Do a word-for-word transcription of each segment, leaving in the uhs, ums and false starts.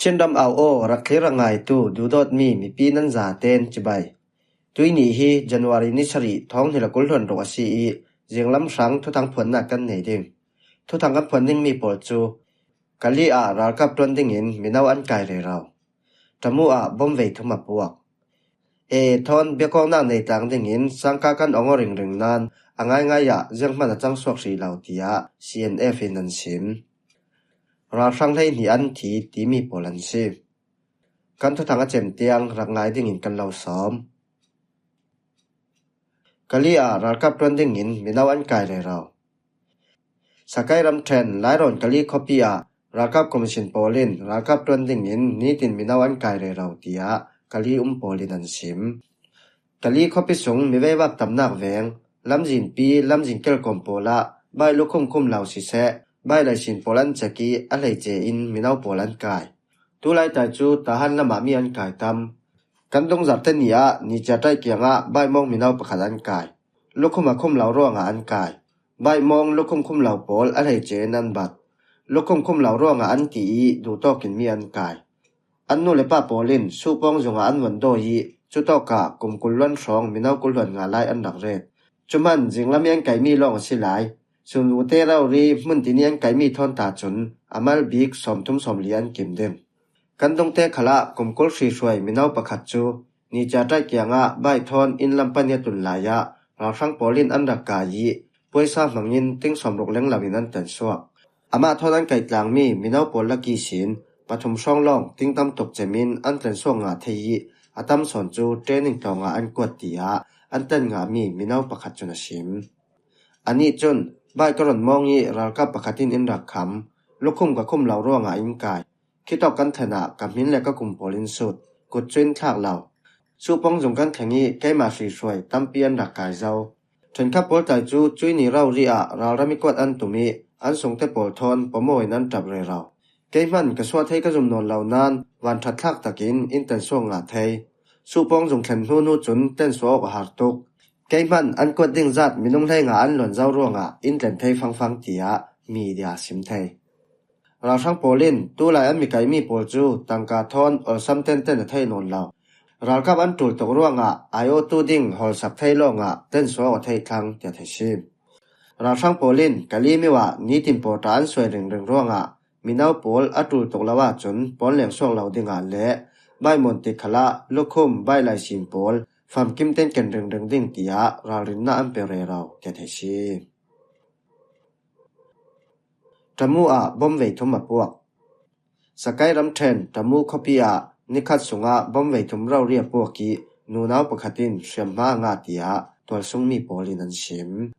Chin ram au aw, rak thlir a ngaitu duhdawtmi mipi nan zaten cibai. Tuini hi January ni sarih thawng hnih le kul hluan ruk a si i, zinglam hrang thuthang phuannak kan nei ding. Thuthang kan phuan dingmi pawl cu Kali ah ralkap ṭuan dingin mino an kai rero. Tamu ah bom vei thum a puak. E thawn biakawknak nei tlang dingin sangka kan ong aw ringring nain a ngaingai ah zianghman a cang suak hrih lo, tiah C N F in an sim. Ralhrang hleihnih an thi timi pawl an si. Kan thuthang a cem tiang rak ngai dingin kan lo sawm. Kali ah ralkap ṭuan dingin mino an kai rero. Sakai ramṭhen Lairawn Kali khuapi ah ralkap commission pawl in ralkap ṭuan dingin nitin mino an kai rero, tiah Kali um pawl in an sim. Kali khuapi sung mi veivak tamnak veng, lamzinpi, lamzin kelkawm pawl ah baih lukhum khum lo siseh, baih laisin pawl an cek i a hleice in mino pawl an kai. Tulaitai cu Tahan lamah mi an kai tam. Kan dungzarte ni ah Nicia ṭaih kiangah baihmawng mino pakhat an kai. Lukhum a khum lo ruangah an kai. Baihmawng lukhum khum lo pawl a hleice in an bat. Lukhum khum lo ruangah an ti i duhtawkin mi an kai. An nu le pa pawl in suhpawng zungah an von dawi i cutawkah kum kul luan hrawng mino kul hluan nga lai an rak ret. Cuhman zinglam i an kaimi lawng a si lai. Sunvute rori hmun tin i an kaimi thawn ta cun a mal bik sawmthum sawmli an kim ding. Kan dungte khalah kum kul hri hruai mino pakhat cu Nicia ṭaih kiangah baih thawn inn lam pan i a tun lai ah ralhrang pawl in an rak kai i puaisa hmangin ting sawmruk leng lo in an tlansuak. Amah thawn an kaih tlangmi mino pawl lak ihsin pathum hrawng lawng ting tam tuk cem in an tlansuak ngah thei i a tam sawn cu training tlawngah an kuat, tiah an tlan ngahmi mino pakhat cun a sim. Anih cun, baih ka ron mawng i ralkap pakhat in in rak kham, lukhum ka khum lo ruangah in kai. Khitawk kan thlen ah ka hmin le ka kum pawl in sut, kut cu in thlak lo. Suhpawng zung kan thleng i keimah hri hruai tampi an rak kai zo. Ṭhenkhat pawl tlai cu cuih ni rori ah ralram i kuat an tum i an sungte pawl thawn pawmaw in an ṭap rero. Keihman ka suah thei ka zum nawn lo nain vanṭhat thlak takin in tlansuak ngah thei. Suhpawng zung thlen hnu hnu cun tlansuak awk a har tuk. Keihman an kuat ding zat minung hleinga an luan zo ruangah in tlen thei fangfang, tiah media sim thei. Ralhrang pawl in tulai an mi kaimi pawl cu tangka thawn awlsam tenten a thei nawn lo. Ralkap an ṭul tuk ruangah aiawhtu ding hawlsak thei lawngah tlansuak a theih thlang, tiah theih si. Ralhrang pawl in Kali mio ah nitin pawṭa an suai ringring ruangah mino pawl a ṭul tuk lo ahcun pawl lengsuak lo dingah le baihmawn ti khalah lukhum baih laisin pawl famkim ten ken ringring ding, tiah ralrinnak an pe rero, tiah theih si. Tamu ah bom vei thum a puak. Sakai ramṭhen Tamu khuapi ah nikhat sungah bom vei thum rori a puak i nunau pakhat in hriamhma a ngah, tiah tualsungmi pawl in an sim.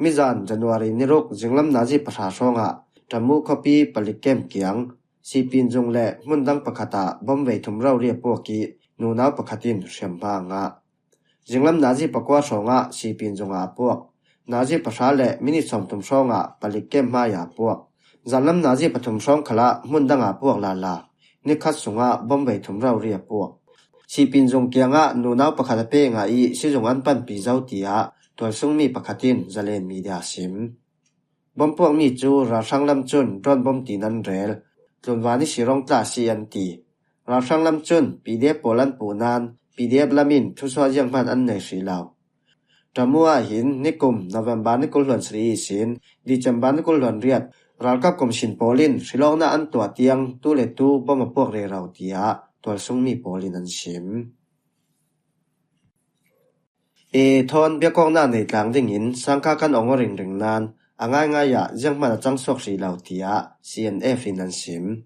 Mizan January ni ruk zinglam nazi pahra hrawngah Tamu khuapi palik kem kiang, sipin zung le hmun dang pakhat ah bom vei thum rori a puak i nunau pakhat in hriamhma a ngah. Zinglam nazi pakua hrawngah sipin zungah a puak. Nazi pahra le minit sawmthum hrawngah palik kem hmaiah a puak. Zanlam nazi pathum hrawng khalah hmun dangah a puak lala. Nikhat sungah bom vei thum rori a puak. Sipin zung kiangah nunau pakhat a pek ngah i sizung an panpi zo, tiah tualsungmi pakhat in Zalen Media a sim. Bom puakmi cu ralhrang lam cun drone bom tiin an rel. Tlunvan i sirawng tla a si an ti. Ralhrang lam cun P D F pawl an puh nain P D F lam in thusuah zianghman an nei hrih lo. Tamu ah hin nikum November ni kul hluan sarih ihsin December ni kul hluan riat ralkap commission pawl in hrilawknak an tuah tiang tu le tu bom a puak rero, tiah tualsungmi pawl in an sim. E thawn biakawknak nei tlang dingin sangka kan ong aw ringring nain a ngaingai ah zianghman a cang suak hrih lo, tiah C N F in an sim.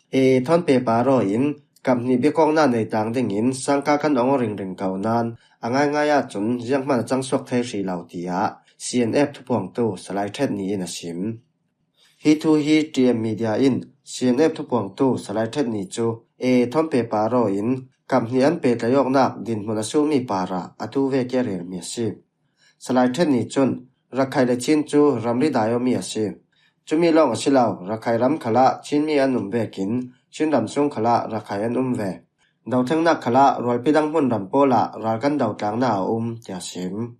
E thawn pepa raw in kap hnih biakawknak nei tlang dingin sangka kan ong aw ringring ko nain a ngaingai ahcun zianghman a cang suak thei hrih lo, tiah C N F thupuangtu Salai Ṭhet Ni in a sim. Hi thu hi T M Media in C N F thupuangtu Salai Ṭhet Ni cu e thawn pepa raw in kap hnih an pe tlaihawknak dinhmun a suhmi parah a tu vek i a relmi a si. Salai Ṭhet Ni cun Rakhai le Chin cu ramri dai awmi a si. Cumi lawng a si lo, Rakhai ram khalah Chinmi an um vekin Chin ram sung khalah Rakhai an um ve. Dothlengnak khalah rualpi dang hmun ram pawl ah ral kan dotlangnak a um, tiah sim.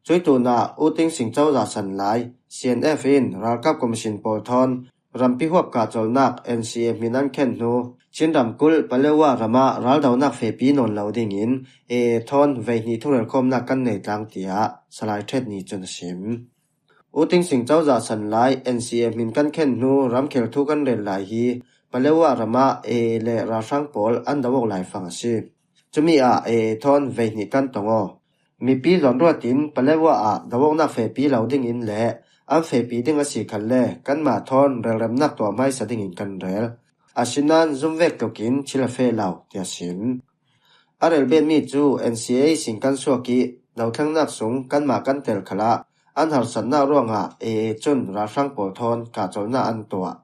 Cuih tunah U Ting Sing cozah san lai C N F in ralkap commission pawl thawn Rampi huap kahchawlhnak N C A hmin an khen hnu, Chin ramkulh Palewa ramah raldonak fehpi nawn lo dingin A A thawn veihnih thurelkhawmnak kan nei tlang, tiah Salai Ṭhet Ni cun a sim. U Thein Sein cozah san lai N C A hmin kan khen hnu ramkhel thu kan rel lai hi Palewa ramah A A le ralhrang pawl an do awk lai fang a si. Cumi ah A A thawn veihnih kan tong aw. Mipi zawn ruat in Palewa ah do awknak fehpi lo dingin le an fehpi ding a si khalle kanmah thawn relremnak tuah hmaisa dingin kan rel. Asinain zum vek tlukin thil a feh lo, tiah sim. A rel betmi cu N C A sin kan suak ih dothlengnak sung kanmah kan tel khalah an harsatnak ruangah A A cun ralhrang pawl thawn kahcolhnak an tuah.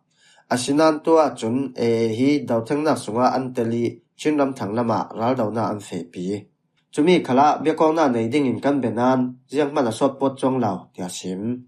Asinain tu ahcun A A hi dothlengnak sungah an tel ih Chin ramthang lamah raldonak an fehpi. Cumi khalah biakawknak nei dingin kan bia nain zianghman a sawt pawt cuang lo, tiah sim.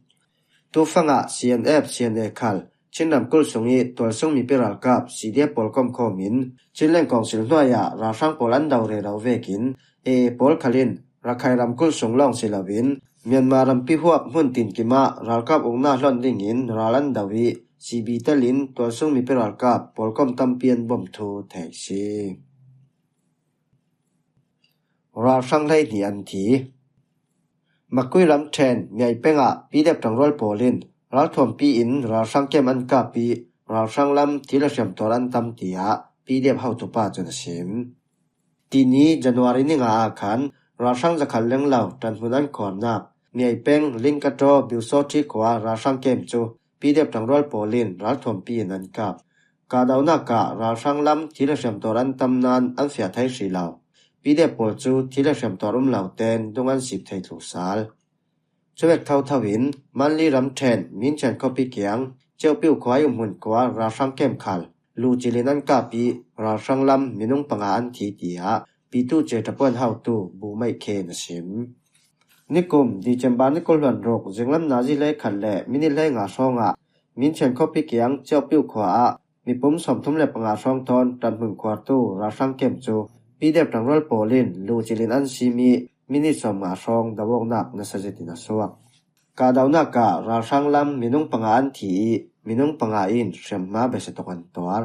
Tufangah C N F, C N A khal Chin ramkulh sungih tualsung mipi ralkap C D F pawl komkhawm in Chinland Council hnuai ah ralhrang pawl an do rero vekin A A pawl khal in Rakhine ramkulh sung lawng si loin Myanmar rampi huap hmun tinkim ah ralkap uknak hlon dingin ral an do ih C B telin tualsung mipi ralkap pawlkom tampi an bawm thu theih si. Ralhrang hleihnih an thi. Makui ramṭhen Miai peng ah P D F ṭangrual pawl in ralthuampi in ralhrang kem an kap ih ralhrang lam thil a hriamtuar an tam, tiah P D F hotupa cun a sim. Tini January ni nga ah khan ralhrang zakhat lenglo ṭanhmun an khuarnak Miai peng Lingkato Biusawṭhi khua ralhrang kem cu P D F ṭangrual pawl in ralthuampi in an kap. Kahdohnak ah ralhrang lam thil a hriamtuar an tam nain an fiah thei hrih lo. P D F pawl cu thil a hriamtuar um lo tein dung an sip thei thlu sal. Cuvek thotho in Manli ramṭhen Minchian khuapi kiang Ceuhpiu khua ih umhmun khua ralhrang kem khal lu cil in an kap ih ralhrang lam minung panga an thi, tiah Pitu Ceṭapuan hotu Bu Maih Khe in a sim. Nikum December ni kul hluan ruk zinglam nazi hlei khat le minit hlei nga hrawngah Minchian khuapi kiang Ceuhpiu khua ah mipum sawmthum le panga hrawng thawn ṭanhmun khuartu ralhrang kem cu P D F ṭangrual pawl in lu cil in an sim ih minit sawmnga hrawng do awknak nasa zetin a suak. Kahdohnak ah ralhrang lam minung panga an thi ih minung panga in hriamhma besia tuk an tuar.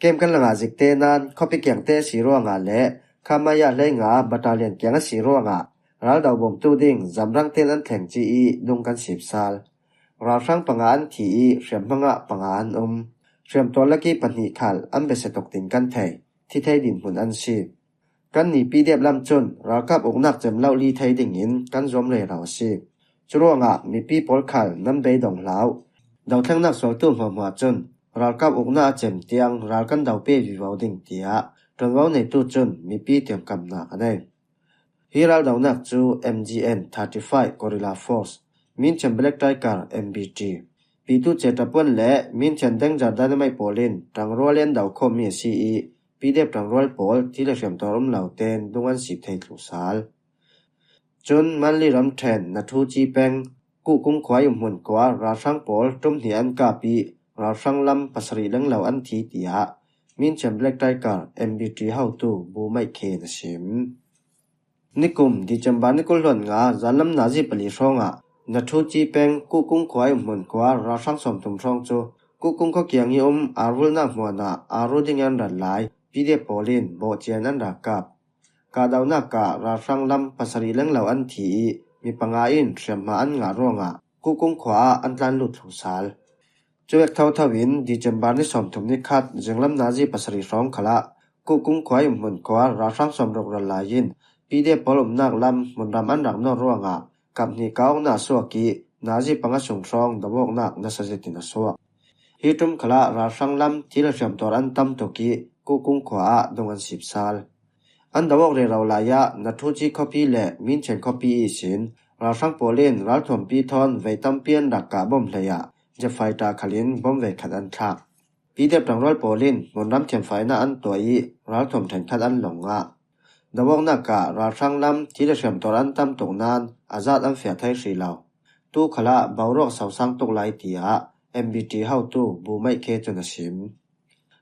Kem kan la ngah zik te nain khuapi kiangte a si ruangah le Khamaya hleinga battalion kiang a si ruangah raldo bawmtu ding zamrang tein an thleng ci ih dung kan sip sal. Ralhrang panga an thi ih hriamhma ngah panga an um. Hriamtuar lak ih pahnih khal an besia tuk tin kan thei. Thi thei dinhmun an si. Kannih P D F lam cun ralkap uknak cem lohli thei dingin kan zuam rero a si. Curuangah mipi pawl khal nan beidong hlah uh. Dothlengnak sualtu hmuahhmuah cun ralkap uknak a cem tiang ral kan do pe vivo ding, tiah ṭuanvo neitu cun mipi tiamkamnak a nei. Hi raldonak cu M G N thirty-five Guerrilla Force, Minchian Black Tiger M B T, Pitu Ceṭapuan le Minchian Danger Dynamite pawl in ṭangrual in an do khawmmi a si ih P D F ṭangrual pawl thil a hriamtuar um lo tein dung an sip thei thlu sal. Cun Manli ramṭhen Nathuci peng Kuhkung khua ih umhmun khua ralhrang pawl ṭum hnih an kap ih ralhrang lam pasarih lenglo an thi, tiah Minchian Black Tiger M B T hotu Bu Maih Khe in a sim. Nikum December ni kul hluan nga zanlam nazi pali hrawngah Nathuci peng Kuhkung khua ih umhmun khua ralhrang sawmthum hrawng cu Kuhkung khua kiang ih um arulnak hmuanah aru ding an rat lai P D F pawl in bawhcia in an ra kap. Kahdohnak ah ralhrang lam pasarih lenglo an thi ih mi panga in hriamhma an ngah ruangah Kuhkung khua ah an tlan lut thlu sal. Cuvek thotho in December ni sawmthum ni khat zinglam nazi pasarih hrawng khalah Kuhkung khua ih umhmun khua ralhrang sawmruk ral lai in P D F pawl umnak lam hmunram an rak nawr ruangah kap hnih kah awknak a suak ih nazi panga sung hrawng do awknak nasa zetin a suak. Hi ṭum khalah ralhrang lam thil a hriamtuar an tam tuk ih Kuhkung khua ah dung an sip sal. An do awk rero lai ah Nathuci khuapi le Minchian khuapi ihsin ralhrang pawl in ralthuampi thawn vei tampi an rak kah bawm hlei ah jet fighter khal in bawm vei khat an thlak. P D F ṭangrual pawl in hmunram thianfainak an tuah ih ralthuam ṭhenkhat an lawng ngah. Do awknak ah ralhrang lam thil a hriamtuar an tam tuk nain a zat an fiah thei hrih lo. Tu khalah boruak sosang tuk lai, tiah M B T hotu Bu Maih Khe cun a sim.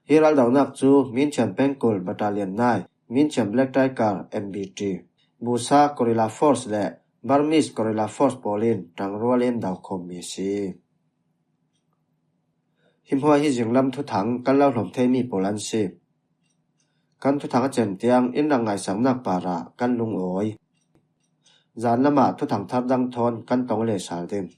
Hi raldonak cu Minchian pengkulh battalion nine, Minchian Black Tiger M B T, Busa Guerrilla Force le Burmese Guerrilla Force pawl in ṭangrual in do khawmmi a si. Hi hmuah hi zinglam thuthang kan lo hlawm thei mi pawl an si. Kan thuthang a cen tiang in rak ngaihsaknak parah kan lungawi. Zan lamah thuthang thar dang thawn kan tong le sal ding.